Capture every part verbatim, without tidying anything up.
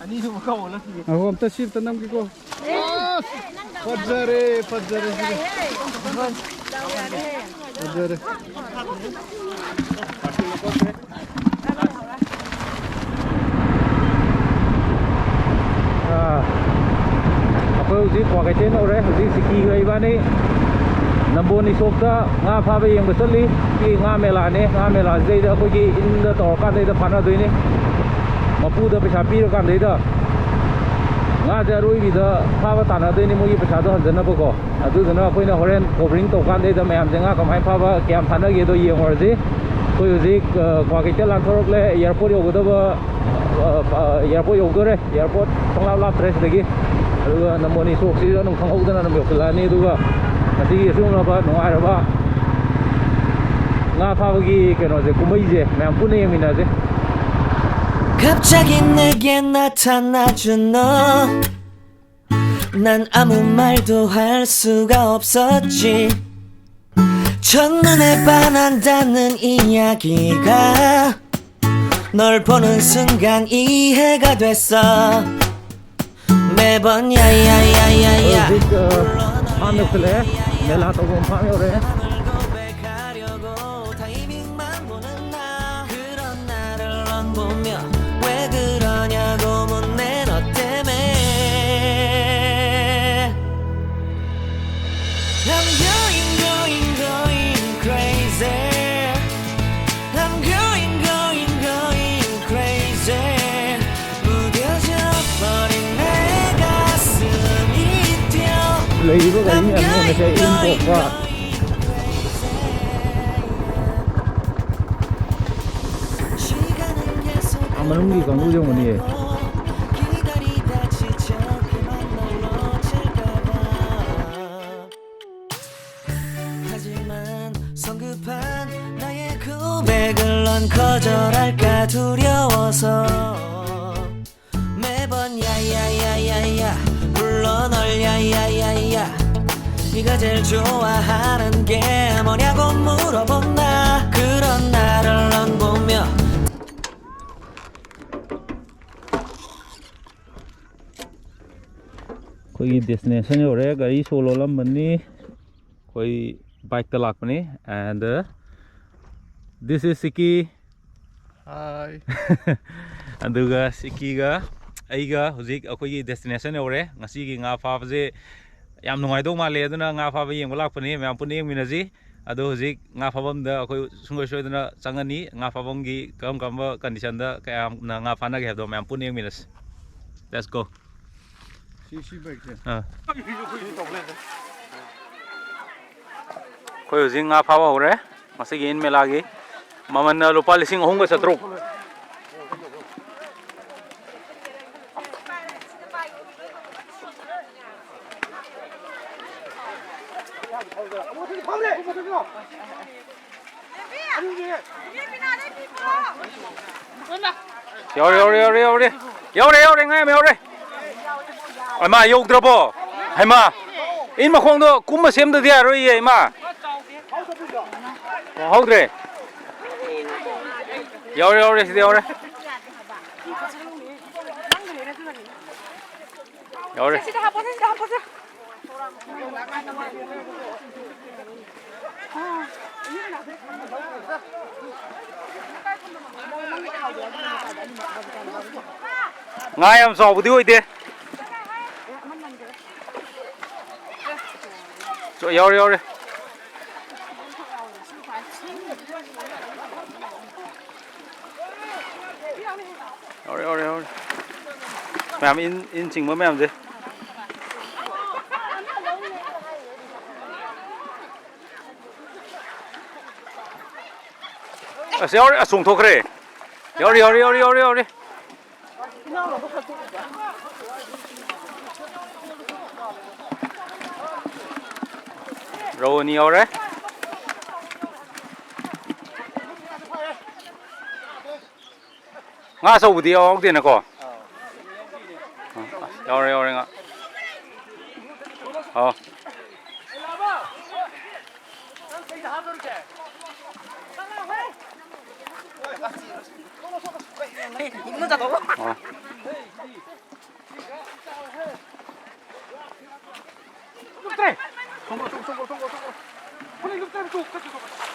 ꯑꯅꯤꯁꯨꯕ ꯀꯧ ꯂꯥꯛꯈꯤꯒꯦ꯫ ꯑꯍꯣ, ꯑꯝꯇ ꯁꯤ ꯑꯝꯇ ꯅꯝꯒꯦꯀꯣ꯫ ꯑꯁ! ꯐꯖꯔꯦ, ꯐꯖꯔꯦ, ꯁꯤꯗꯤ꯫ ꯐꯖꯔꯦ꯫ ꯑꯥ, ꯑꯩꯈꯣꯏ ꯍꯧꯖꯤꯛ ꯀ꯭ꯋꯥꯀꯩꯊꯦꯜ ꯌꯧꯔꯦ꯫ ꯍꯧꯖꯤꯛ ꯁꯤꯀꯤꯒ ꯏꯕꯥꯅꯤ ꯅꯝꯕꯣꯜ ꯏꯁꯣꯞꯇ ꯉꯥ ꯐꯥꯕ ꯌꯦꯡꯕ ꯆꯠꯂꯤ꯫ ꯁꯤ ꯉꯥ ꯃꯦꯂꯥꯅꯦ꯫ ꯉꯥ ꯃꯦꯂꯥꯁꯤꯗꯩꯗ ꯑꯩꯈꯣꯏꯒꯤ ꯏꯟꯗ ꯇꯧꯔꯀꯥꯟꯗꯩꯗ ꯐꯥꯅꯗꯣꯏꯅꯤ꯫ ꯃꯄꯨꯗ ꯄꯩꯁꯥ ꯄꯤꯔꯀꯥꯟꯗꯩꯗ ꯉꯥꯁꯦ ꯑꯔꯣꯏꯕꯤꯗ ꯐꯥꯕ ꯇꯥꯟꯅꯗꯣꯏꯅꯤ, ꯃꯣꯏꯒꯤ ꯄꯩꯁꯥꯗꯣ ꯍꯟꯖꯅꯕꯀꯣ꯫ ꯑꯗꯨꯗꯨꯅ ꯑꯩꯈꯣꯏꯅ ꯍꯣꯔꯦꯟ covering ꯇꯧꯀꯥꯟꯗꯩꯗ ꯃꯌꯥꯝꯁꯦ ꯉꯥ ꯀꯃꯥꯏꯅ ꯐꯥꯕ, ꯀꯌꯥꯝ ꯐꯥꯅꯒꯦꯗꯣ ꯌꯦꯡꯉꯨꯔꯁꯤ꯫ ꯑꯩꯈꯣꯏ ꯍꯧꯖꯤꯛ, ꯑ, ꯀ꯭ꯋꯥꯀꯩꯊꯦꯜ ꯂꯥꯟꯊꯣꯔꯛꯂꯦ, airport ꯌꯧꯒꯗꯕ, ꯑ, ꯑ, airport ꯌꯧꯗꯣꯔꯦ꯫ Airport ꯄꯪꯂꯥꯞ ꯂꯥꯞꯇ꯭ꯔꯦ ꯁꯤꯗꯒꯤ꯫ ꯑꯗꯨꯒ ꯅꯝꯕꯣꯜ ꯏꯁꯣꯞꯁꯤꯁꯨ ꯑꯗꯨꯝ ꯈꯪꯍꯧꯗꯅ ꯑꯗꯨꯝ ꯌꯧꯁꯤꯜꯂꯛꯑꯅꯤ꯫ ꯑꯗꯨꯒ ꯉꯁꯤꯒꯤ ꯑꯁꯤꯒꯨꯝꯂꯕ ꯅꯨꯡꯉꯥꯏꯔꯕ ꯉꯥ ꯐꯥꯕꯒꯤ ꯀꯩꯅꯣꯁꯦ, ꯀꯨꯝꯍꯩꯁꯦ ꯃꯌꯥꯝ ꯄꯨꯟꯅ ꯌꯦꯡꯃꯤꯟꯅꯁꯦ꯫ 갑자기 내게 나타나준 너. 난 아무 말도 할 수가 없었지. 첫눈에 반한다는 이야기가 널 보는 순간 이해가 됐어. 매번 야야야야야. ꯍꯧꯖꯤꯛ, ꯑ, ꯐꯥꯝ ꯌꯧꯁꯤꯜꯂꯛꯑꯦ꯫ ꯃꯦꯂꯥ ꯇꯧꯐꯝ ꯐꯥꯝ ꯌꯧꯔꯦ꯫ ꯅ ꯅ 를 넌 보면 왜 그러냐고 묻네 너 때문에. I'm going going going crazy. I'm going going going crazy. 무뎌져 버린 내 가슴이 뛰어. ꯂꯩꯔꯤꯕ ꯒꯥꯔꯤ ꯃꯌꯥꯝꯁꯦ ꯉꯁꯥꯏ ꯏꯟ ꯊꯣꯛꯄ꯫ ꯃꯅꯨꯡꯒꯤ ꯀꯥꯡꯕꯨꯁꯦ ꯌꯦꯡꯉꯨꯅꯦ꯫ ꯑꯩꯈꯣꯏꯒꯤ destination ꯌꯧꯔꯦ꯫ ꯒꯥꯔꯤ ꯁꯣ ꯂꯣꯜꯂꯝꯕꯅꯤ꯫ ꯑꯩꯈꯣꯏ bike ꯇ ꯂꯥꯛꯄꯅꯤ꯫ And, uh, this is Siki꯫ Hi꯫ ꯑꯗꯨꯒ ꯁꯤꯀꯤꯒ ꯑꯩꯒ ꯍꯧꯖꯤꯛ ꯑꯩꯈꯣꯏꯒꯤ destination ꯌꯧꯔꯦ꯫ ꯉꯁꯤꯒꯤ ꯉꯥ ꯐꯥꯕꯁꯦ ꯌꯥꯝ ꯅꯨꯡꯉꯥꯏꯗꯧ ꯃꯥꯜꯂꯦ, ꯑꯗꯨꯅ ꯉꯥ ꯐꯥꯕ ꯌꯦꯡꯕ ꯂꯥꯛꯄꯅꯤ꯫ ꯃꯌꯥꯝ ꯄꯨꯟꯅ ꯌꯦꯡꯃꯤꯟꯅꯁꯤ꯫ ꯑꯗꯣ ꯍꯧꯖꯤꯛ ꯉꯥ ꯐꯥꯐꯝꯗ ꯑꯩꯈꯣꯏ ꯁꯨꯡꯁꯣꯏ ꯁꯣꯏꯗꯅ ꯆꯪꯉꯅꯤ꯫ ꯉꯥ ꯐꯥꯐꯝꯒꯤ ꯀꯔꯝ ꯀꯔꯝꯕ condition ꯗ ꯀꯌꯥꯝꯅ ꯉꯥ ꯐꯥꯅꯒꯦ ꯍꯥꯏꯕꯗꯣ ꯃꯌꯥꯝ ꯄꯨꯟꯅ ꯌꯦꯡꯃꯤꯟꯅꯁꯤ꯫ Let's go꯫ ꯁꯤ, ꯁꯤ bike ꯁꯦ꯫ ꯑꯥ꯫ ꯑꯩꯈꯣꯏ ꯍꯧꯖꯤꯛ ꯉꯥ ꯐꯥꯕ ꯍꯧꯔꯦ꯫ ꯉꯁꯤꯒꯤ ꯏꯟ ꯃꯦꯂꯥꯒꯤ ꯃꯃꯜꯅ ꯂꯨꯄꯥ ꯂꯤꯁꯤꯡ ꯑꯍꯨꯝꯒ ꯆꯥꯇ꯭ꯔꯨꯛ꯫ ꯌꯧꯔꯦ, ꯌꯧꯔꯦ, ꯌꯧꯔꯦ, ꯌꯧꯔꯦ꯫ ꯌꯧꯔꯦ, ꯌꯧꯔꯦ, ꯉꯥ ꯌꯥꯝ ꯌꯧꯔꯦ꯫ ꯍꯩꯃꯥ, ꯌꯧꯗ꯭ꯔꯕꯣ? ꯍꯩꯃꯥ, ꯏꯟ ꯃꯈꯣꯡꯗꯣ ꯀꯨꯝꯃ ꯁꯦꯝꯗꯗꯤ ꯌꯥꯔꯣꯏꯌꯦ, ꯏꯃꯥ꯫ ꯍꯧꯗ꯭ꯔꯦ꯫ ꯌꯧꯔꯦ, ꯌꯧꯔꯦ, ꯁꯤꯗ ꯌꯧꯔꯦ꯫ ꯌꯧꯔꯦ꯫ ꯁꯤꯗ ꯍꯥꯞꯄꯣ, ꯁꯤꯗ ꯍꯥꯞꯄꯣ, ꯁꯤꯗ꯫ ꯉꯥ ꯌꯥꯝ ꯆꯥꯎꯕꯗꯤ ꯑꯣꯏꯗꯦ꯫ ꯆꯣ, ꯌꯥꯎꯔꯦ, ꯌꯥꯎꯔꯦ꯫ ꯌꯥꯎꯔꯦ, ꯌꯥꯎꯔꯦ, ꯌꯥꯎꯔꯦ꯫ ꯃꯌꯥꯝ ꯏꯟ, ꯏꯟ ꯆꯤꯡꯕ ꯃꯌꯥꯝꯁꯦ꯫ ꯑꯁ, ꯌꯥꯎꯔꯦ, ꯑꯁ, ꯆꯣꯡꯊꯣꯛꯈ꯭ꯔꯦ꯫ ꯌꯥꯎꯔꯦ, ꯌꯥꯎꯔꯦ, ꯌꯥꯎꯔꯦ, ꯌꯥꯎꯔꯦ, ꯌꯥꯎꯔꯦ꯫ ꯔꯧ ꯑꯅꯤ ꯌꯥꯎꯔꯦ꯫ ꯉꯥ ꯑꯆꯧꯕꯗꯤ ꯌꯥꯎꯗꯦꯅꯀꯣ? ꯑꯥ, ꯌꯥꯎꯔꯦ, ꯌꯥꯎꯔꯦ ꯉꯥ꯫ ꯑꯣ꯫ ꯑꯣ꯫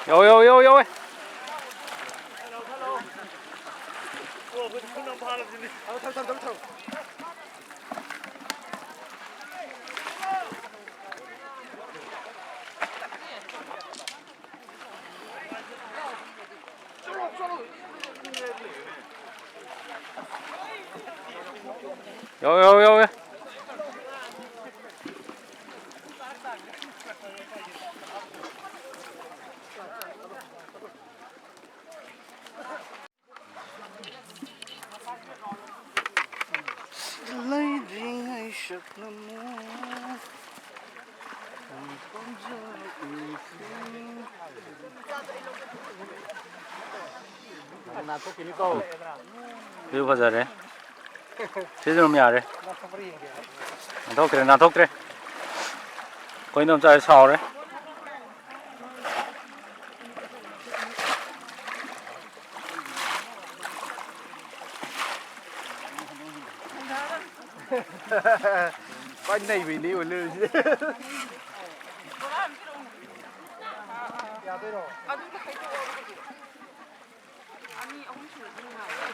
ꯌꯥꯎꯋꯦ, ꯌꯥꯎꯋꯦ, ꯌꯥꯎꯋꯦ, ꯌꯥꯎꯋꯦ꯫ ꯌꯥꯎꯋꯦ, ꯌꯥꯎꯋꯦ, ꯌꯥꯎꯋꯦ꯫ ꯂꯩꯗ꯭ꯔꯤꯉꯩ ꯁꯛꯂꯝꯃꯨ꯫ ꯅꯥꯟꯊꯣꯛꯈꯤꯅꯤꯀꯣ꯫ View ꯐꯖꯔꯦ꯫ ꯁꯤꯁꯨ ꯑꯗꯨꯝ ꯌꯥꯔꯦ꯫ ꯅꯥꯟꯊꯣꯛꯇ꯭ꯔꯦ, ꯅꯥꯟꯊꯣꯛꯇ꯭ꯔꯦ꯫ ꯑꯩꯈꯣꯏ ꯏꯗꯣꯝꯆꯥꯁꯦ ꯁꯥꯎꯔꯦ꯫ ꯈ꯭ꯋꯥꯏ ꯅꯩꯕꯩꯅꯦ ꯑꯣꯏ ꯂꯩꯔꯤꯁꯦ꯫ ꯌꯥꯗꯣꯏꯔꯣ? ꯑꯅꯤ ꯑꯍꯨꯝ ꯁꯨꯔꯗꯤ ꯅꯨꯡꯉꯥꯏꯔꯦ꯫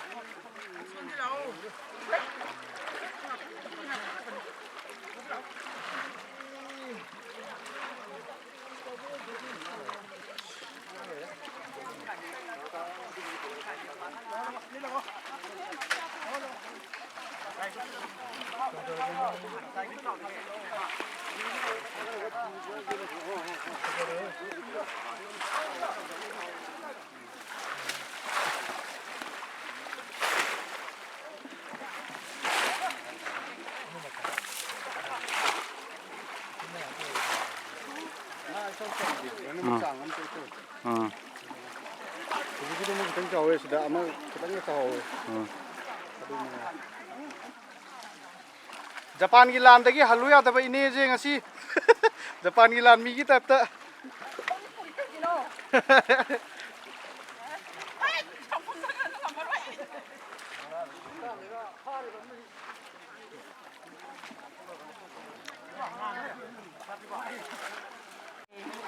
ꯎꯝ꯫ ꯎꯝ꯫ ꯍꯧꯖꯤꯛꯀꯤꯗꯨ ꯑꯃ ꯈꯤꯇꯪ ꯆꯥꯎꯋꯦ, ꯁꯤꯗ ꯑꯃ ꯈꯤꯇꯪꯒ ꯆꯥꯎꯍꯧꯋꯦ꯫ ꯎꯝ꯫ ꯑꯗꯨꯅꯦ꯫ ꯖꯄꯥꯟꯒꯤ ꯂꯥꯟꯗꯒꯤ ꯍꯜꯂꯨ ꯌꯥꯗꯕ ꯏꯅꯦꯁꯦ ꯉꯁꯤ ꯖꯄꯥꯟꯒꯤ ꯂꯥꯟꯃꯤꯒꯤ ꯇꯥꯏꯞꯇ꯫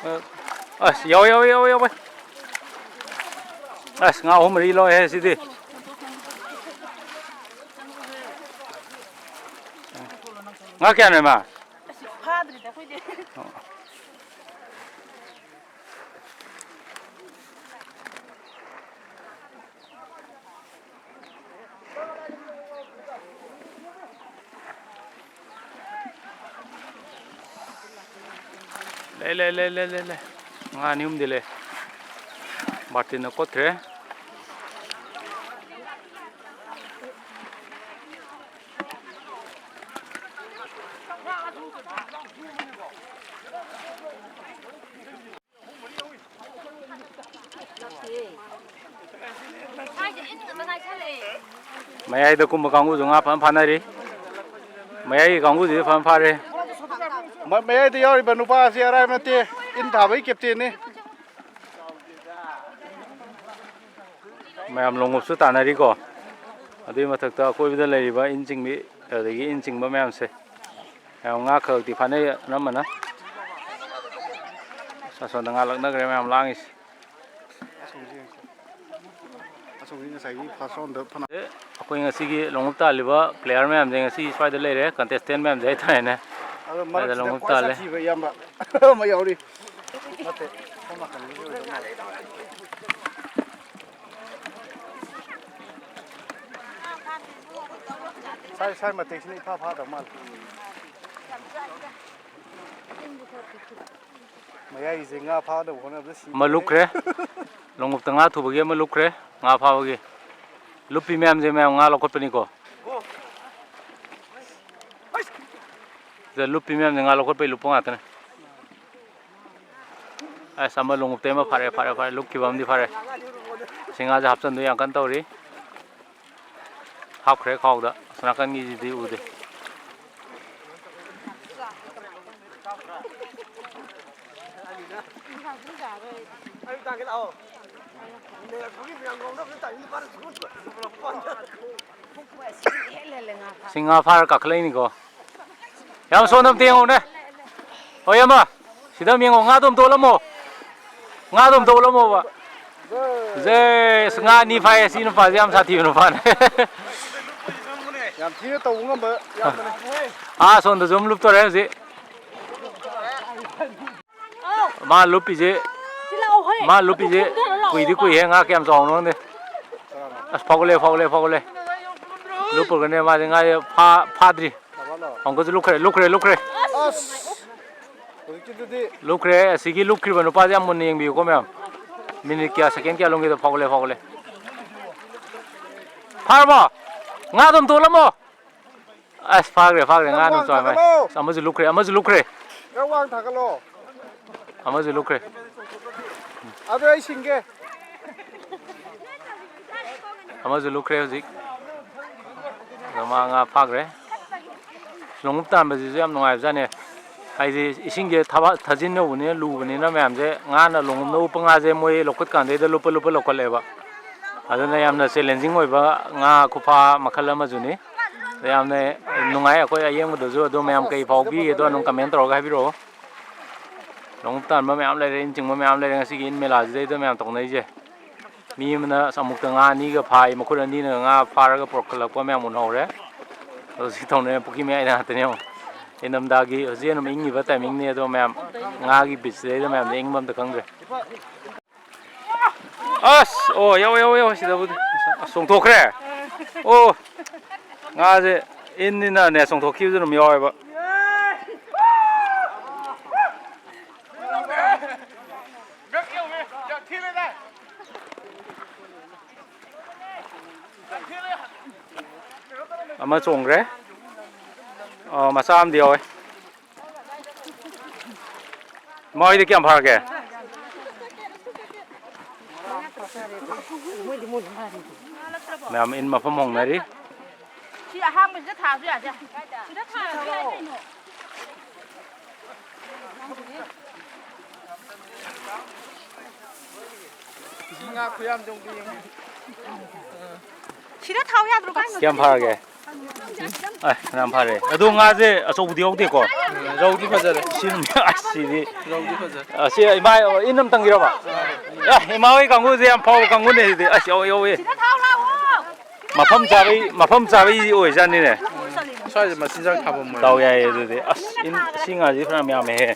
ꯑ, ꯑꯁ, ꯌꯥꯎꯋꯦ, ꯌꯥꯎꯋꯦ, ꯌꯥꯎꯋꯦ, ꯌꯥꯎꯋꯦ꯫ ꯑꯁ, ꯉꯥ ꯑꯍꯨꯝ ꯃꯔꯤ ꯂꯧꯋꯦꯍꯦ ꯁꯤꯗꯤ꯫ ꯉꯥ ꯀꯌꯥꯅꯣ, ꯏꯃꯥ? ꯑꯁ, ꯐꯥꯗ꯭ꯔꯤꯗ ꯑꯩꯈꯣꯏꯗꯤ꯫ ꯂꯩ, ꯂꯩ, ꯂꯩ, ꯂꯩ, ꯂꯩ, ꯂꯩ꯫ ꯉꯥ ꯑꯅꯤ ꯑꯍꯨꯝꯗꯤ ꯂꯩ꯫ ꯕꯥꯔꯇꯤꯟꯅ ꯀꯣꯠꯈ꯭ꯔꯦ꯫ ꯃꯌꯥꯏꯗ ꯀꯨꯝꯕ ꯀꯥꯡꯕꯨꯁꯨ ꯉꯥ ꯐꯖꯅ ꯐꯥꯅꯔꯤ꯫ ꯃꯌꯥꯏꯒꯤ ꯀꯥꯡꯕꯨꯁꯤꯗꯤ ꯐꯖꯅ ꯐꯥꯔꯦ꯫ ꯃ-, ꯃꯌꯥꯏꯗ ꯌꯥꯎꯔꯤꯕ ꯅꯨꯄꯥ ꯑꯁꯤ ꯑꯔꯥꯏꯕ ꯅꯠꯇꯦ, ꯏꯟ ꯊꯥꯕꯒꯤ ꯀꯦꯞꯇꯦꯟꯅꯤ꯫ ꯃꯌꯥꯝ ꯂꯣꯡꯎꯞꯁꯨ ꯇꯥꯟꯅꯔꯤꯀꯣ꯫ ꯑꯗꯨꯒꯤ ꯃꯊꯛꯇ ꯑꯀꯣꯏꯕꯗ ꯂꯩꯔꯤꯕ ꯏꯟ ꯆꯤꯡꯕꯤ, ꯑꯗꯒꯤ ꯏꯟ ꯆꯤꯡꯕ ꯃꯌꯥꯝꯁꯦ꯫ ꯃꯌꯥꯝ ꯉꯥ ꯈꯔꯗꯤ ꯐꯥꯅꯩ ꯑꯅꯝꯕꯅ꯫ ꯑꯁꯣꯝꯗ ꯉꯥ ꯂꯛꯅꯈ꯭ꯔꯦ ꯃꯌꯥꯝ ꯂꯥꯡꯉꯤꯁꯦ꯫ ꯑꯁꯣꯝꯒꯤ ꯉꯁꯥꯏꯒꯤ first round ꯗ ꯐꯅ ꯑꯦ, ꯑꯩꯈꯣꯏ ꯉꯁꯤꯒꯤ ꯂꯣꯡꯎꯞ ꯇꯥꯜꯂꯤꯕ player ꯃꯌꯥꯝꯁꯦ ꯉꯁꯤ ꯁ꯭ꯋꯥꯏꯗ ꯂꯩꯔꯦ, contestant ꯃꯌꯥꯝꯁꯦ ꯍꯥꯏꯇꯥꯔꯦꯅꯦ꯫ ꯑꯗꯣ ꯁ꯭ꯋꯥꯏꯗ ꯃꯔꯛꯁꯤꯗ ꯂꯣꯡꯎꯞ ꯈ꯭ꯋꯥꯏ ꯇꯥꯜꯂꯦ꯫ ꯁꯥꯊꯤꯕ ꯏꯌꯥꯝꯕ ꯑꯃ ꯌꯥꯎꯔꯤ꯫ ꯅꯠꯇꯦ, ꯁꯣꯝ ꯅꯥꯀꯟꯒꯤꯁꯤ ꯑꯣꯏꯗꯧ ꯃꯥꯜꯂꯦ꯫ ꯁꯥꯏ, ꯁꯥꯏ ꯃꯇꯦꯛꯁꯤꯅ ꯏꯐꯥ ꯐꯥꯗꯕ ꯃꯥꯜꯂꯦ꯫ ꯃꯌꯥꯏꯒꯤꯁꯦ ꯉꯥ ꯐꯥꯅꯕ ꯍꯣꯠꯅꯕꯗ ꯁꯤꯕ ꯑꯃ ꯂꯨꯞꯈ꯭ꯔꯦ꯫ ꯂꯣꯡꯎꯞꯇ ꯉꯥ ꯊꯨꯕꯒꯤ ꯑꯃ ꯂꯨꯞꯈ꯭ꯔꯦ, ꯉꯥ ꯐꯥꯕꯒꯤ꯫ ꯂꯨꯞꯄꯤ ꯃꯌꯥꯝꯁꯦ ꯃꯌꯥꯝ ꯉꯥ ꯂꯧꯈꯠꯄꯅꯤꯀꯣ꯫ ꯁꯤꯗ ꯂꯨꯞꯄꯤ ꯃꯌꯥꯝꯁꯦ ꯉꯥ ꯂꯧꯈꯠꯄꯩ ꯂꯨꯞꯄ ꯉꯥꯛꯇꯅꯦ꯫ ꯑꯁ, ꯑꯃ ꯂꯣꯡꯎꯞꯇꯩ ꯑꯃ ꯐꯥꯔꯦ, ꯐꯥꯔꯦ, ꯐꯥꯔꯦ, ꯂꯨꯞꯈꯤꯕ ꯑꯃꯗꯤ ꯐꯥꯔꯦ꯫ ꯁꯤ ꯉꯥꯁꯦ ꯍꯥꯞꯆꯟꯗꯣꯏ ꯌꯥꯝ ꯀꯟꯅ ꯇꯧꯔꯤ꯫ ꯍꯥꯞꯈ꯭ꯔꯦ ꯈꯥꯎꯗ꯫ ꯑꯁꯣꯝ ꯅꯥꯀꯟꯒꯤꯁꯤꯗꯤ ꯎꯗꯦ꯫ ꯁꯤ ꯉꯥ ꯐꯥꯔ ꯀꯥꯈꯠꯂꯛꯏꯅꯤꯀꯣ꯫ ꯌꯥꯝ ꯁꯣꯝꯗ ꯑꯝꯇ ꯌꯦꯡꯉꯧꯅꯦ꯫ ꯍꯣꯏ, ꯑꯃ ꯁꯤꯗ ꯑꯃ ꯌꯦꯡꯉꯣ, ꯉꯥꯗꯣ ꯑꯝꯇ ꯑꯣꯠꯂꯝꯃꯣ꯫ ꯉꯥꯗꯣ ꯑꯝꯇ ꯎꯠꯂꯝꯃꯣꯕ꯫ ꯖꯦ, ꯑꯁ, ꯉꯥ ꯑꯅꯤ ꯐꯥꯏꯌꯦ꯫ ꯁꯤ ꯅꯨꯄꯥꯁꯦ ꯌꯥꯝ ꯁꯥꯊꯤꯕ ꯅꯨꯄꯥꯅꯦ꯫ ꯌꯥꯝ ꯊꯤꯅ ꯇꯧꯕ ꯉꯝꯕ ꯏꯌꯥꯝꯕꯅꯦ꯫ ꯑꯥ, ꯁꯣꯝꯗꯁꯨ ꯑꯃ ꯂꯨꯞꯇꯣꯔꯦ ꯍꯧꯖꯤꯛ꯫ ꯃꯥ ꯂꯨꯞꯄꯤꯁꯦ, ꯁꯤ ꯂꯥꯛꯑꯣ ꯍꯣꯏ꯫ ꯃꯥ ꯂꯨꯞꯄꯤꯁꯦ ꯑꯗꯨ ꯀꯨꯝꯊꯔ ꯂꯥꯛꯑꯣ ꯀꯨꯏꯗꯤ ꯍꯥꯏꯕ꯫ ꯀꯨꯏꯍꯦ, ꯉꯥ ꯀꯌꯥꯝ ꯆꯥꯎꯅꯣ ꯈꯪꯗꯦ꯫ ꯑꯁ, ꯐꯥꯎꯒꯠꯂꯦ, ꯐꯥꯎꯒꯠꯂꯦ, ꯐꯥꯎꯒꯠꯂꯦ꯫ ꯂꯨꯞꯄꯨꯔꯒꯅꯦ ꯃꯥꯁꯦ ꯉꯥꯁꯦ ꯐꯥ-, ꯐꯥꯗ꯭ꯔꯤ꯫ ꯑꯃꯨꯛꯀꯁꯨ ꯂꯨꯞꯈ꯭ꯔꯦ, ꯂꯨꯞꯈ꯭ꯔꯦ, ꯂꯨꯞꯈ꯭ꯔꯦ꯫ ꯑꯁ! ꯍꯧꯖꯤꯛꯀꯤꯗꯨꯗꯤ ꯂꯨꯞꯈ꯭ꯔꯦ꯫ ꯑꯁꯤꯒꯤ ꯂꯨꯞꯈ꯭ꯔꯤꯕ ꯅꯨꯄꯥꯁꯦ ꯌꯥꯝ ꯃꯨꯟꯅ ꯌꯦꯡꯕꯤꯌꯨꯀꯣ ꯃꯌꯥꯝ꯫ ꯃꯤꯅꯤꯠ ꯀꯌꯥ, ꯁꯦꯀꯦꯟ ꯀꯌꯥ ꯂꯣꯡꯒꯦꯗꯣ꯫ ꯐꯥꯎꯒꯠꯂꯦ, ꯐꯥꯎꯒꯠꯂꯦ꯫ ꯐꯥꯔꯕꯣ? ꯉꯥꯗꯣ ꯑꯝꯇ ꯎꯠꯂꯝꯃꯣ꯫ ꯑꯁ, ꯐꯥꯈ꯭ꯔꯦ, ꯐꯥꯈ꯭ꯔꯦ꯫ ꯌꯥꯝ ꯉꯥ ꯑꯗꯨꯝ ꯋꯥꯡ ꯆꯥꯎꯔꯦ ꯃꯥꯏ꯫ ꯊꯥꯒꯠꯂꯣ꯫ ꯑꯁ, ꯑꯃꯁꯨ ꯂꯨꯞꯈ꯭ꯔꯦ, ꯑꯃꯁꯨ ꯂꯨꯞꯈ꯭ꯔꯦ꯫ ꯈꯔ ꯋꯥꯡ ꯊꯥꯒꯠꯂꯣ꯫ ꯑꯃꯁꯨ ꯂꯨꯞꯈ꯭ꯔꯦ꯫ ꯑꯗꯨ ꯑꯩ ꯁꯤꯡꯒꯦ꯫ ꯑꯃꯁꯨ ꯂꯨꯞꯈ꯭ꯔꯦ ꯍꯧꯖꯤꯛ꯫ ꯑꯗꯣ ꯃꯥ ꯉꯥ ꯐꯥꯈ꯭ꯔꯦ꯫ ꯂꯣꯡꯎꯞ ꯇꯥꯟꯕꯁꯤꯁꯨ ꯌꯥꯝ ꯅꯨꯡꯉꯥꯏꯕꯖꯥꯠꯅꯦ꯫ ꯍꯥꯏꯗꯤ ꯏꯁꯤꯡꯁꯦ ꯊꯕ-, ꯊꯥꯖꯤꯟ ꯌꯧꯕꯅꯤꯅ, ꯂꯨꯕꯅꯤꯅ ꯃꯌꯥꯝꯁꯦ ꯉꯥꯅ ꯂꯣꯡꯎꯞꯅ ꯎꯞꯄ ꯉꯥꯁꯦ ꯃꯣꯏ ꯂꯧꯈꯠ ꯀꯥꯟꯗꯩꯗ ꯂꯨꯞꯄ ꯂꯨꯞꯄ ꯂꯧꯈꯠꯂꯦꯕ꯫ ꯑꯗꯨꯅ ꯌꯥꯝꯅ ꯆꯦꯂꯦꯟꯖꯤꯡ ꯑꯣꯏꯕ ꯉꯥ ꯈꯨꯐꯥ ꯃꯈꯜ ꯑꯃꯁꯨꯅꯤ꯫ ꯑꯗ ꯌꯥꯝꯅ ꯅꯨꯡꯉꯥꯏ ꯑꯩꯈꯣꯏ ꯑꯌꯦꯡꯕꯗꯁꯨ꯫ ꯑꯗꯣ ꯃꯌꯥꯝ ꯀꯩ ꯐꯥꯎꯕꯤ ꯑꯗꯣ ꯑꯗꯨꯝ ꯀꯃꯦꯟ ꯇꯧꯔꯒ ꯍꯥꯏꯕꯤꯔꯛꯑꯣ꯫ ꯂꯣꯡꯎꯞ ꯇꯥꯟꯕ ꯃꯌꯥꯝ ꯂꯩꯔꯦ, ꯏꯟ ꯆꯤꯡꯕ ꯃꯌꯥꯝ ꯂꯩꯔꯦ ꯉꯁꯤꯒꯤ ꯏꯟ ꯃꯦꯂꯥꯁꯤꯗꯩꯗ ꯃꯌꯥꯝ ꯇꯧꯅꯩꯁꯦ꯫ ꯃꯤ ꯑꯃꯅ ꯑꯃꯨꯛꯇ ꯉꯥ ꯑꯅꯤꯒ ꯐꯥꯏ, ꯃꯈꯨꯠ ꯑꯅꯤꯅ ꯉꯥ ꯐꯥꯔꯒ ꯄꯨꯔꯛꯈꯠꯂꯛꯄ ꯃꯌꯥꯝ ꯎꯅꯍꯧꯔꯦ꯫ ꯑꯗꯣ ꯁꯤ ꯇꯧꯅꯩ ꯄꯨꯈ꯭ꯔꯤ ꯃꯌꯥꯏꯗ ꯉꯥꯛꯇꯅꯦ ꯌꯦꯡꯉꯣ꯫ ꯏꯪꯊꯝꯊꯥꯒꯤ ꯍꯧꯖꯤꯛ ꯑꯗꯨꯝ ꯏꯪꯉꯤꯕ ꯇꯥꯏꯃꯤꯡꯅꯦ, ꯑꯗꯣ ꯃꯌꯥꯝ ꯉꯥꯒꯤ ꯕꯤꯠꯁꯤꯗꯩꯗ ꯃꯌꯥꯝꯗꯤ ꯏꯪꯕ ꯑꯝꯇ ꯈꯪꯗ꯭ꯔꯦ꯫ ꯑꯁ! ꯑꯣ, ꯌꯥꯎꯋꯦ, ꯌꯥꯎꯋꯦ, ꯌꯥꯎꯋꯦ꯫ ꯁꯤꯗꯕꯨꯗꯤ꯫ ꯑꯁ, ꯆꯣꯡꯊꯣꯛꯈ꯭ꯔꯦ꯫ ꯑꯣ, ꯉꯥꯁꯦ ꯏꯟꯅꯤꯅꯅꯦ ꯆꯣꯡꯊꯣꯛꯈꯤꯕꯁꯨ ꯑꯗꯨꯝ ꯌꯥꯎꯋꯦꯕ꯫ ꯑꯃ ꯆꯣꯡꯈ꯭ꯔꯦ꯫ ꯑ, ꯃꯆꯥ ꯑꯃꯗꯤ ꯌꯥꯎꯋꯦ꯫ ꯃꯥ ꯍꯣꯏꯗꯤ ꯀꯌꯥꯝ ꯐꯥꯔꯒꯦ? ꯃꯌꯥꯝ ꯏꯟ ꯃꯐꯝ ꯍꯣꯡꯅꯔꯤ꯫ ꯁꯤ ꯑꯍꯥꯡꯕꯁꯤꯗ ꯊꯥꯁꯨ ꯌꯥꯗꯦ꯫ ꯁꯤꯗ ꯊꯥꯔꯁꯨ ꯌꯥꯏ ꯀꯩꯅꯣ꯫ ꯏꯁꯤꯡ ꯉꯥ ꯈꯨꯌꯥꯝꯗꯣ ꯑꯝꯇ ꯌꯦꯡꯉꯨ꯫ ꯁꯤꯗ ꯊꯥꯎ ꯌꯥꯗ꯭ꯔꯣ? ꯀꯥꯏ ꯀꯌꯥꯝ ꯐꯥꯔꯒꯦ? ꯑꯦ, ꯐꯅꯌꯥꯝ ꯐꯥꯔꯦ꯫ ꯑꯗꯣ ꯉꯥꯁꯦ ꯑꯆꯧꯕꯗꯤ ꯌꯥꯎꯗꯦꯀꯣ? ꯔꯧꯗꯤ ꯐꯖꯔꯦ꯫ ꯁꯤ, ꯑꯁ, ꯁꯤꯗꯤ꯫ ꯔꯧꯗꯤ ꯐꯖꯔꯦ꯫ ꯑꯁꯤ ꯏꯃꯥ, ꯏꯟ ꯑꯃ ꯇꯪꯒꯤꯔꯕ? ꯑꯦ, ꯏꯃꯥ ꯍꯣꯏ ꯀꯥꯡꯕꯨꯁꯦ ꯌꯥꯝ ꯐꯥꯎꯕ ꯀꯥꯡꯕꯨꯅꯦ ꯁꯤꯗꯤ꯫ ꯑꯁ, ꯌꯧꯋꯦ, ꯌꯧꯋꯦ꯫ ꯃꯐꯝ ꯆꯥꯕꯩ, ꯃꯐꯝ ꯆꯥꯕꯩ ꯑꯣꯏꯖꯥꯠꯅꯤꯅꯦ꯫ ꯁ꯭ꯋꯥꯏꯁꯦ ꯃꯆꯤꯟꯖꯥꯛ ꯊꯥꯐꯝ ꯑꯣꯏꯔꯦ꯫ ꯗꯥꯎ ꯌꯥꯏꯌꯦ ꯑꯗꯨꯗꯤ꯫ ꯑꯁ, ꯏꯟ, ꯁꯤ ꯉꯥꯁꯤ ꯐꯅꯌꯥꯝ ꯌꯥꯝꯃꯦꯍꯦ꯫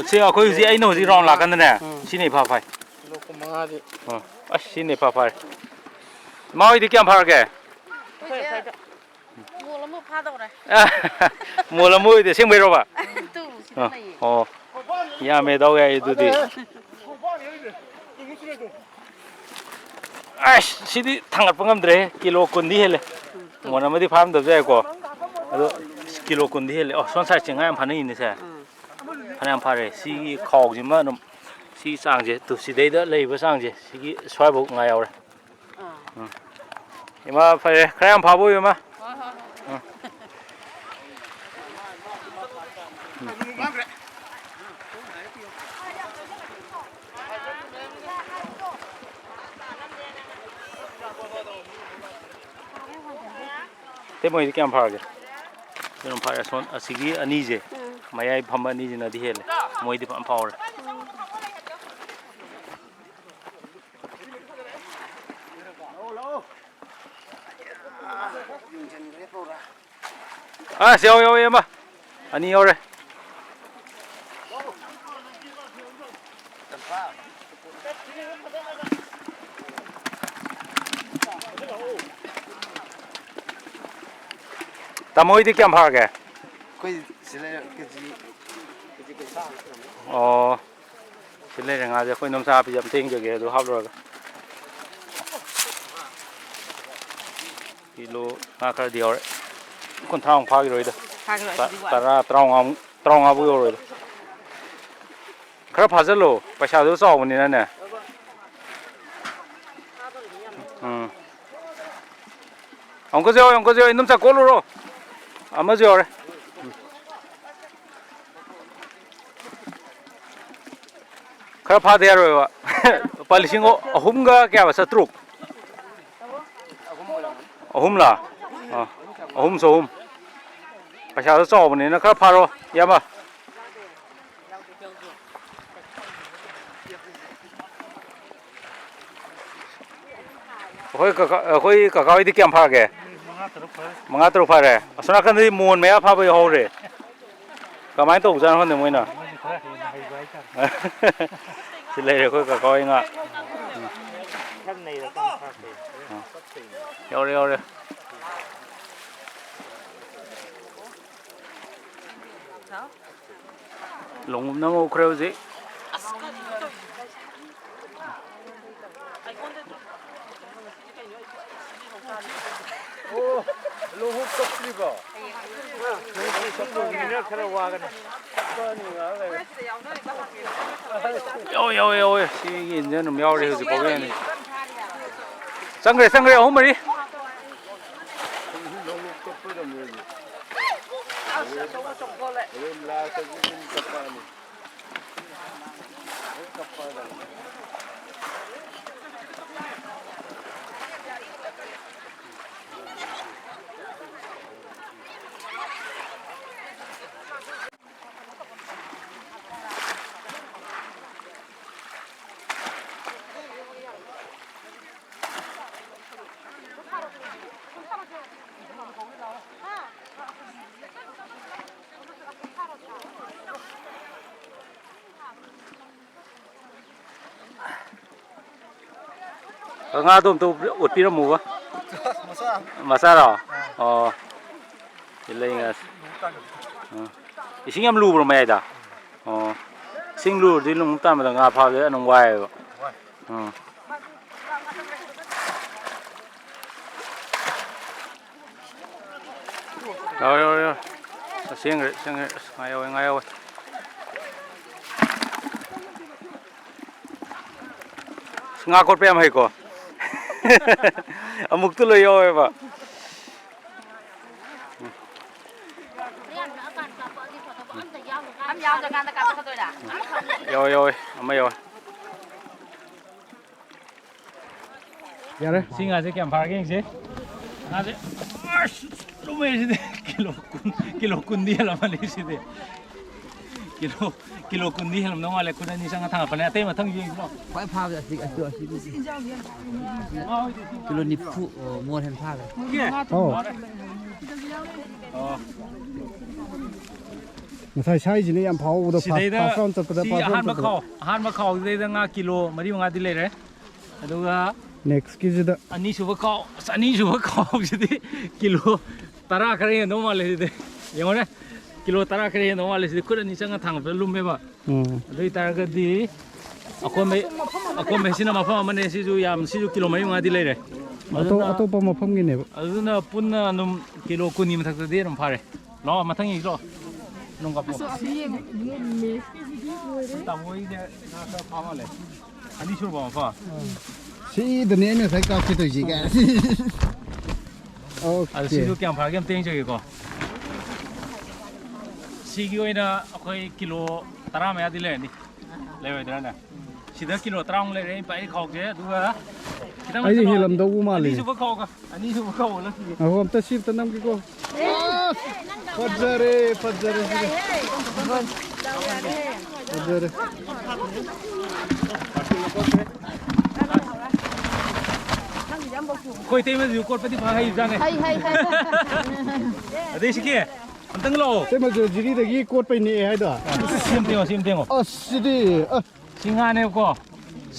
ꯁꯤ ꯑꯩꯈꯣꯏ ꯍꯧꯖꯤꯛ, ꯑꯩꯅ ꯍꯧꯖꯤꯛ ꯔꯥꯎꯟ ꯂꯥꯛꯀꯥꯟꯗꯅꯦ, ꯎꯝ꯫ ꯁꯤꯅ ꯏꯐꯥ ꯐꯥꯏ꯫ ꯀꯤꯂꯣ ꯀꯨꯟꯃꯉꯥꯗꯤ꯫ ꯑ, ꯑꯁ, ꯁꯤꯅ ꯏꯐꯥ ꯐꯥꯔꯦ꯫ ꯏꯃꯥ ꯍꯣꯏꯗꯤ ꯀꯌꯥꯝ ꯐꯥꯔꯒꯦ? ꯃꯣꯜ ꯑꯃ ꯐꯥꯗꯧꯔꯦ꯫ ꯃꯣꯜ ꯑꯃ ꯑꯣꯏꯗꯤ ꯑꯁꯦꯡꯕꯩꯔꯣꯕ? ꯇꯨ, ꯁꯤꯗ ꯑ, ꯂꯩꯌꯦ꯫ ꯑꯣ꯫ ꯌꯥꯝꯃꯦ, ꯗꯥꯎ ꯌꯥꯏ ꯑꯗꯨꯗꯤ꯫ ꯑꯁ, ꯁꯤꯗꯤ ꯊꯥꯡꯒꯠꯄ ꯉꯝꯗ꯭ꯔꯦꯍꯦ꯫ ꯀꯤꯂꯣ ꯀꯨꯟꯗꯤ ꯍꯦꯜꯂꯦ꯫ ꯃꯣꯟ ꯑꯃꯗꯤ ꯐꯥꯔꯝꯗꯕꯁꯨ ꯌꯥꯏꯀꯣ꯫ ꯑꯗꯣ ꯀꯤꯂꯣ ꯀꯨꯟꯗꯤ ꯍꯦꯜꯂꯦ꯫ ꯑꯣ, ꯁꯣꯝ ꯁꯥꯏꯠꯁꯦ ꯉꯥ ꯌꯥꯝ ꯐꯥꯅꯩꯅꯦꯁꯦ꯫ ꯎꯝ꯫ ꯐꯅꯌꯥꯝ ꯐꯥꯔꯦ꯫ ꯁꯤꯒꯤ ꯈꯥꯎꯁꯤꯃ ꯑꯗꯨꯝ ꯁꯤ ꯆꯥꯡꯁꯦ, ꯇꯨ ꯁꯤꯗꯩꯗ ꯂꯩꯔꯤꯕ ꯆꯥꯡꯁꯦ, ꯁꯤꯒꯤ ꯁ꯭ꯋꯥꯏꯐꯥꯎ ꯉꯥ ꯌꯥꯎꯔꯦ꯫ ꯑꯥ꯫ ꯎꯝ꯫ ꯏꯃꯥ, ꯐꯔꯦ, ꯈꯔ ꯌꯥꯝ ꯐꯥꯕ ꯑꯣꯏꯌꯨ, ꯏꯃꯥ꯫ ꯍꯣꯏ, ꯍꯣꯏ, ꯍꯣꯏ꯫ ꯎꯝ꯫ ꯏꯇꯩꯃ ꯍꯣꯏꯗꯤ ꯀꯌꯥꯝ ꯐꯥꯔꯒꯦ? ꯀꯩꯅꯣ ꯐꯥꯔꯦ, ꯑꯁꯣꯝ ꯑꯁꯤꯒꯤ ꯑꯅꯤꯁꯦ, ꯎꯝ꯫ ꯃꯌꯥꯏ ꯐꯝꯕ ꯑꯅꯤꯁꯤꯅꯗꯤ ꯍꯦꯜꯂꯦ, ꯃꯣꯏꯗꯤ ꯐꯖꯅ ꯐꯥꯍꯧꯔꯦ꯫ ꯎꯝ꯫ ꯑꯁ, ꯌꯥꯎ, ꯌꯥꯎ, ꯏꯌꯥꯝꯕ꯫ ꯑꯅꯤ ꯌꯧꯔꯦ꯫ ꯇꯥꯃꯣ ꯍꯣꯏꯗꯤ ꯀꯌꯥꯝ ꯐꯥꯔꯒꯦ? ꯑꯩꯈꯣꯏ ꯁꯤ ꯂꯩꯔꯦ, ꯀꯦ ꯖꯤ, ꯀꯦ ꯖꯤ ꯀꯨꯟꯊ꯭ꯔꯥ꯫ ꯑꯣ꯫ ꯁꯤ ꯂꯩꯔꯦ ꯉꯥꯁꯦ꯫ ꯑꯩꯈꯣꯏ ꯏꯗꯣꯝꯆꯥ ꯍꯥꯞꯄꯤꯁꯦ ꯑꯝꯇ ꯌꯦꯡꯖꯒꯦ, ꯑꯗꯨ ꯍꯥꯞꯂꯨꯔꯒ꯫ ꯀꯤꯂꯣ ꯉꯥ ꯈꯔꯗꯤ ꯌꯥꯎꯔꯦ꯫ ꯀꯨꯟꯊ꯭ꯔꯥꯃꯨꯛ ꯐꯥꯈꯤꯔꯣꯏꯗ꯫ ꯐꯥꯈꯤꯔꯣꯏ, ꯇ-, ꯑꯗꯨꯗꯤ ꯋꯥꯠꯂꯤ꯫ ꯇꯔꯥ, ꯇꯔꯥꯃꯉꯥꯃꯨꯛ, ꯇꯔꯥꯃꯉꯥꯕꯨ ꯌꯧꯔꯣꯏꯗ꯫ ꯈꯔ ꯐꯥꯖꯤꯜꯂꯣ, ꯄꯩꯁꯥꯗꯣ ꯆꯥꯎꯕꯅꯤꯅꯅꯦ꯫ ꯎꯝ꯫ ꯑꯃꯨꯛꯀꯁꯨ ꯌꯥꯎꯔꯦ, ꯑꯃꯨꯛꯀꯁꯨ ꯌꯥꯎꯔꯦ꯫ ꯏꯗꯣꯝꯆꯥ ꯀꯣꯠꯂꯨꯔꯣ꯫ ꯑꯃꯁꯨ ꯌꯥꯎꯔꯦ꯫ ꯎꯝ꯫ ꯈꯔ ꯐꯥꯗ ꯌꯥꯔꯣꯏꯕ꯫ ꯂꯨꯄꯥ ꯂꯤꯁꯤꯡ ꯑꯍꯨꯝꯒ ꯀꯌꯥꯕ? ꯆꯥꯇ꯭ꯔꯨꯛ? ꯑꯍꯨꯝꯂꯥ? ꯑꯥ, ꯑꯍꯨꯝ ꯆꯍꯨꯝ꯫ ꯄꯩꯁꯥꯗꯣ ꯆꯥꯎꯕꯅꯤꯅ ꯈꯔ ꯐꯥꯔꯣ, ꯏꯌꯥꯝꯕ꯫ ꯑꯩꯈꯣꯏ ꯀꯀꯥ, ꯑꯩꯈꯣꯏ ꯀꯀꯥ ꯍꯣꯏꯗꯤ ꯀꯌꯥꯝ ꯐꯥꯒꯦ? ꯃꯉꯥ ꯇꯔꯨꯛ ꯐꯥꯔꯦ꯫ ꯃꯉꯥ ꯇꯔꯨꯛ ꯐꯥꯔꯦ꯫ ꯑꯁꯣꯝ ꯅꯥꯀꯟꯗꯗꯤ ꯃꯣꯟ ꯃꯌꯥ ꯐꯥꯕ ꯌꯥꯎꯍꯧꯔꯦ꯫ ꯀꯃꯥꯏꯅ ꯇꯧꯕꯖꯥꯠꯅꯣ ꯈꯪꯗꯦ ꯃꯣꯏꯅ꯫ ꯃꯣꯏꯗꯤ ꯈꯔ ꯍꯦꯟꯅ ꯍꯩꯕ ꯍꯥꯏꯇꯥꯔꯦ꯫ ꯁꯤ ꯂꯩꯔꯦ ꯑꯩꯈꯣꯏ ꯀꯀꯥ ꯍꯣꯏ ꯉꯥ꯫ ꯈꯔ ꯅꯩꯔꯀꯥꯟꯗ ꯐꯥꯔꯛꯇꯣꯏꯅꯦ꯫ ꯌꯥꯎꯔꯦ, ꯌꯥꯎꯔꯦ꯫ ꯂꯣꯡꯎꯞꯅ ꯉꯧꯈ꯭ꯔꯦ ꯍꯧꯖꯤꯛ꯫ ꯑꯣ, ꯂꯣꯡꯎꯞ ꯀꯞꯇ꯭ꯔꯤꯕꯣ? ꯂꯣꯡꯎꯞ ꯀꯞꯄ ꯂꯣꯏꯔꯃꯤꯅ ꯈꯔ ꯋꯥꯒꯅꯤ꯫ ꯌꯥꯎꯋꯦ, ꯌꯥꯎꯋꯦ, ꯌꯥꯎꯋꯦ꯫ ꯁꯤꯒꯤ ꯏꯟꯖꯤꯟ ꯑꯗꯨꯝ ꯌꯥꯎꯔꯤ ꯍꯧꯖꯤꯛ ꯐꯥꯎꯒꯤ ꯑꯣꯏꯅ꯫ ꯆꯪꯈ꯭ꯔꯦ, ꯆꯪꯈ꯭ꯔꯦ, ꯑꯍꯨꯝ ꯃꯔꯤ꯫ ꯉꯥꯗꯣ ꯑꯝꯇ ꯎꯠꯄꯤꯔꯝꯃꯨꯕ꯫ ꯃꯆꯥ꯫ ꯃꯆꯥꯔꯣ? ꯑꯥ꯫ ꯑꯣ꯫ ꯁꯤ ꯂꯩ ꯉꯥꯁꯦ꯫ ꯅꯣꯡ ꯇꯥꯔꯛꯄ꯫ ꯑꯥ꯫ ꯏꯁꯤꯡ ꯌꯥꯝ ꯂꯨꯕ꯭ꯔꯣ ꯃꯌꯥꯏꯗ? ꯑꯣ꯫ ꯏꯁꯤꯡ ꯂꯨꯔꯗꯤ ꯅꯣꯡ ꯇꯥꯔꯛꯄꯗ ꯉꯥ ꯐꯥꯕꯗꯤ ꯈꯔ ꯅꯨꯡ ꯋꯥꯏꯌꯦꯕ꯫ ꯍꯣꯏ꯫ ꯎꯝ꯫ ꯌꯥꯎꯔꯦ, ꯌꯥꯎꯔꯦ, ꯌꯥꯎꯔꯦ꯫ ꯑꯁ, ꯆꯦꯟꯈ꯭ꯔꯦ, ꯆꯦꯟꯈ꯭ꯔꯦ꯫ ꯑꯁ, ꯉꯥ ꯌꯥꯎꯋꯦ, ꯉꯥ ꯌꯥꯎꯋꯦ꯫ ꯑꯁ, ꯉꯥ ꯀꯣꯠꯄ ꯌꯥꯝ ꯍꯩꯀꯣ꯫ ꯑꯃꯨꯛꯇ ꯂꯣꯏ ꯌꯥꯎꯋꯦꯕ꯫ ꯑꯝ ꯌꯥꯎꯗ꯭ꯔꯀꯥꯟꯗ ꯀꯥꯞꯊꯠꯀꯗꯣꯏꯔꯥ? ꯌꯥꯎꯋꯦ, ꯌꯥꯎꯋꯦ꯫ ꯑꯃ ꯌꯥꯎꯋꯦ꯫ ꯌꯥꯔꯦ꯫ ꯁꯤ ꯉꯥꯁꯦ ꯀꯌꯥꯝ ꯐꯥꯔꯒꯦ ꯌꯦꯡꯁꯦ꯫ ꯉꯥꯁꯦ ꯑꯁ, ꯂꯨꯝꯃꯦ ꯁꯤꯗꯤ꯫ ꯀꯤꯂꯣ ꯀꯨꯟ, ꯀꯤꯂꯣ ꯀꯨꯟꯗꯤ ꯍꯦꯜꯂꯝꯃꯅꯤ ꯁꯤꯗꯤ꯫ ꯀꯤꯂꯣ, ꯀꯤꯂꯣ ꯀꯨꯟꯗꯤ ꯍꯦꯜꯂꯝꯗꯧ ꯃꯥꯜꯂꯦ꯫ ꯈꯨꯠ ꯑꯅꯤ ꯆꯪꯉ ꯊꯥꯡꯒꯠꯄꯅꯦ꯫ ꯑꯇꯩ ꯃꯊꯪ ꯌꯦꯡꯁꯤꯔꯣ? ꯈ꯭ꯋꯥꯏ ꯐꯥꯕꯗ ꯑꯁꯤ, ꯑꯁꯤ, ꯑꯁꯤ꯫ ꯀꯤꯂꯣ ꯅꯤꯐꯨ, ꯑꯣ, more ꯍꯦꯟꯅ ꯐꯥꯈ꯭ꯔꯦ꯫ ꯑꯧ꯫ ꯑꯣ꯫ ꯉꯁꯥꯏ ꯁꯥꯏꯁꯤꯅ ꯌꯥꯝ ꯐꯥꯎꯕꯗꯣ, ꯐꯥ-, ꯁꯤꯗꯩꯗ ꯐꯥꯁ ꯔꯥꯎꯟ ꯆꯠꯄꯗ, ꯁꯤ ꯐꯥꯁ ꯔꯥꯎꯟ ꯑꯍꯥꯟꯕ ꯆꯠꯄꯗ꯫ ꯈꯥꯎ, ꯑꯍꯥꯟꯕ ꯈꯥꯎꯁꯤꯗꯩꯗ ꯉꯥ ꯀꯤꯂꯣ ꯃꯔꯤ ꯃꯉꯥꯗꯤ ꯂꯩꯔꯦ꯫ ꯑꯗꯨꯒ next ꯀꯤꯁꯤꯗ꯫ ꯑꯅꯤꯁꯨꯕ ꯈꯥꯎ, ꯑꯁ, ꯑꯅꯤꯁꯨꯕ ꯈꯥꯎꯁꯤꯗꯤ ꯀꯤꯂꯣ ꯇꯔꯥ ꯈꯔ ꯍꯦꯟꯗꯧ ꯃꯥꯜꯂꯦ ꯁꯤꯗꯤ꯫ ꯌꯦꯡꯉꯣꯅꯦ, ꯀꯤꯂꯣ ꯇꯔꯥ ꯈꯔ ꯍꯦꯟꯗꯧ ꯃꯥꯜꯂꯦ ꯁꯤꯗꯤ꯫ ꯈꯨꯠ ꯑꯅꯤ ꯆꯪꯉ ꯊꯥꯡꯒꯠꯄꯗ ꯂꯨꯝꯃꯦꯕ꯫ ꯎꯝ꯫ ꯑꯗꯨ ꯑꯣꯏꯇꯥꯔꯒꯗꯤ ꯑꯀꯣꯟꯕꯩ, ꯑꯀꯣꯟꯕꯩꯁꯤꯅ ꯃꯐꯝ ꯑꯃꯅꯦ꯫ ꯁꯤꯁꯨ ꯌꯥꯝ, ꯁꯤꯁꯨ ꯀꯤꯂꯣ ꯃꯔꯤ ꯃꯉꯥꯗꯤ ꯂꯩꯔꯦ꯫ ꯑꯇꯣꯞ-, ꯑꯗꯨꯅ, ꯑꯇꯣꯞꯄ ꯃꯐꯝꯒꯤꯅꯦꯕ꯫ ꯑꯗꯨꯅ ꯄꯨꯟꯅ ꯑꯗꯨꯝ ꯀꯤꯂꯣ ꯀꯨꯟꯒꯤ ꯃꯊꯛꯇꯗꯤ ꯑꯗꯨꯝ ꯐꯥꯔꯦ꯫ ꯂꯥꯛꯑꯣ, ꯃꯊꯪ ꯌꯦꯡꯁꯤ ꯂꯥꯛꯑꯣ꯫ ꯅꯣꯡ ꯀꯥꯞꯄꯣ꯫ ꯑꯁ, ꯑꯁꯤ ꯌꯦꯡꯉꯨ, ꯌꯦꯡꯉꯨꯅꯦ꯫ ꯇꯥꯃꯣ ꯍꯣꯏꯁꯦ ꯉꯥ ꯈꯔ ꯐꯥ ꯃꯥꯜꯂꯦ꯫ ꯑꯅꯤ ꯁꯨꯔꯕ ꯃꯐꯝ? ꯁꯤꯗꯅꯦ ꯑꯩꯅ ꯉꯁꯥꯏ ꯀꯥꯞꯀꯦ ꯇꯧꯔꯤꯁꯦ ꯀꯥꯏ꯫ ꯑꯗꯣ ꯑꯣꯀꯦ꯫ ꯁꯤꯁꯨ ꯀꯌꯥꯝ ꯐꯥꯒꯦ ꯑꯝꯇ ꯌꯦꯡꯖꯒꯦꯀꯣ꯫ ꯁꯤꯒꯤ ꯑꯣꯏꯅ ꯑꯩꯈꯣꯏ ꯀꯤꯂꯣ ꯇꯔꯥ ꯃꯌꯥꯗꯤ ꯂꯩꯔꯅꯤ꯫ ꯂꯩꯔꯣꯏꯗ꯭ꯔꯥꯅꯦ? ꯁꯤꯗ ꯀꯤꯂꯣ ꯇꯔꯥꯃꯨꯛ ꯂꯩꯔꯦ꯫ ꯑꯩ ꯄꯥꯏꯔꯤ ꯈꯥꯎꯁꯦ꯫ ꯑꯗꯨꯒ ꯈꯤꯇꯪ ꯑꯩꯗꯤ ꯂꯩꯁꯤꯜꯂꯣ꯫ ꯍꯦꯜꯂꯝꯗꯧꯕꯨ ꯃꯥꯜꯂꯤ꯫ ꯑꯅꯤꯁꯨꯕ ꯈꯥꯎꯒ꯫ ꯑꯅꯤꯁꯨꯕ ꯈꯥꯎ ꯑꯣꯜꯂꯛꯈꯤꯒꯦ꯫ ꯉꯥꯏꯈꯣ, ꯑꯝꯇ ꯁꯤ ꯑꯝꯇ ꯅꯝꯒꯦꯀꯣ꯫ ꯑꯁ! ꯐꯖꯔꯦ, ꯐꯖꯔꯦ ꯁꯤꯗꯤ꯫ ꯐꯖꯔꯦ꯫ ꯑꯩꯈꯣꯏ ꯏꯇꯩꯃꯁꯤꯁꯨ ꯀꯣꯠꯄꯗꯤ ꯐꯖꯅ ꯍꯩꯕꯖꯥꯠꯅꯦ꯫ ꯍꯩ, ꯍꯩ, ꯍꯩ꯫ ꯑꯗꯩ ꯁꯤꯒꯤ ꯑꯝꯇꯪ ꯂꯥꯛꯑꯣ꯫ ꯏꯇꯩꯃꯁꯨ ꯖꯤꯔꯤꯗꯒꯤ ꯀꯣꯠꯄꯩꯅꯦ ꯍꯥꯏꯗꯣ꯫ ꯁꯤ ꯑꯝꯇ ꯌꯦꯡꯉꯣ, ꯁꯤ ꯑꯝꯇ ꯌꯦꯡꯉꯣ꯫ ꯑꯁ, ꯁꯤꯗꯤ, ꯑ꯫ ꯁꯤ ꯉꯥꯅꯦꯕꯀꯣ꯫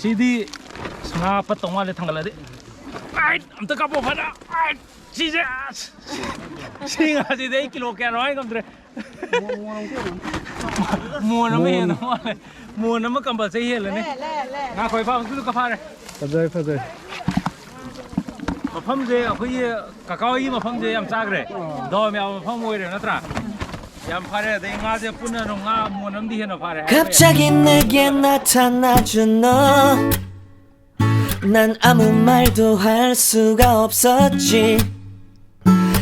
ꯁꯤꯗꯤ ꯉꯥ ꯄꯠꯇꯧ ꯃꯥꯜꯂꯦ ꯊꯥꯡꯒꯠꯂꯗꯤ꯫ ꯑꯥꯏꯠ! ꯑꯝꯇ ꯀꯥꯞꯄꯣ ꯐꯖꯅ꯫ ꯑꯥꯏꯠ! ꯁꯤꯁꯦ ꯑꯁ! ꯁꯤ ꯉꯥꯁꯤꯗꯤ ꯑꯩ ꯀꯤꯂꯣ ꯀꯌꯥꯅꯣ ꯍꯥꯏ ꯉꯝꯗ꯭ꯔꯦ꯫ ꯃꯣꯟ ꯑꯃ ꯃꯣꯟ꯫ ꯍꯦꯟꯅ ꯃꯥꯜꯂꯦ꯫ ꯃꯣꯟ ꯑꯃ ꯀꯝꯄꯜꯁꯔꯤ ꯍꯦꯜꯂꯅꯤ꯫ ꯂꯦ, ꯂꯦ, ꯂꯦ꯫ ꯉꯥ ꯈ꯭ꯋꯥꯏ ꯐꯥꯕ ꯁꯤꯁꯨ ꯀꯐꯥꯔꯦ꯫ ꯐꯖꯩ, ꯐꯖꯩ꯫ ꯃꯐꯝꯁꯦ ꯑꯩꯈꯣꯏꯒꯤ ꯀꯀꯥ ꯍꯣꯏꯒꯤ ꯃꯐꯝꯁꯦ ꯌꯥꯝ ꯆꯥꯈ꯭ꯔꯦ꯫ ꯗꯥꯎ ꯌꯥꯝ ꯌꯥꯕ ꯃꯐꯝ ꯑꯣꯏꯔꯦ ꯅꯠꯇ꯭ꯔꯥ? ꯌꯥꯝ ꯐꯔꯦ꯫ ꯑꯗꯩ ꯉꯥꯁꯦ ꯄꯨꯟꯅ ꯑꯗꯨꯝ ꯉꯥ ꯃꯣꯟ ꯑꯃꯗꯤ ꯍꯦꯟꯅ ꯐꯥꯔꯦ ꯍꯥꯏꯕ ꯌꯥꯏ꯫ 갑자기 내게 나타나준 너. 난 아무 말도 할 수가 없었지.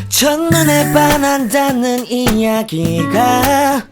첫눈에 반한다는 이야기가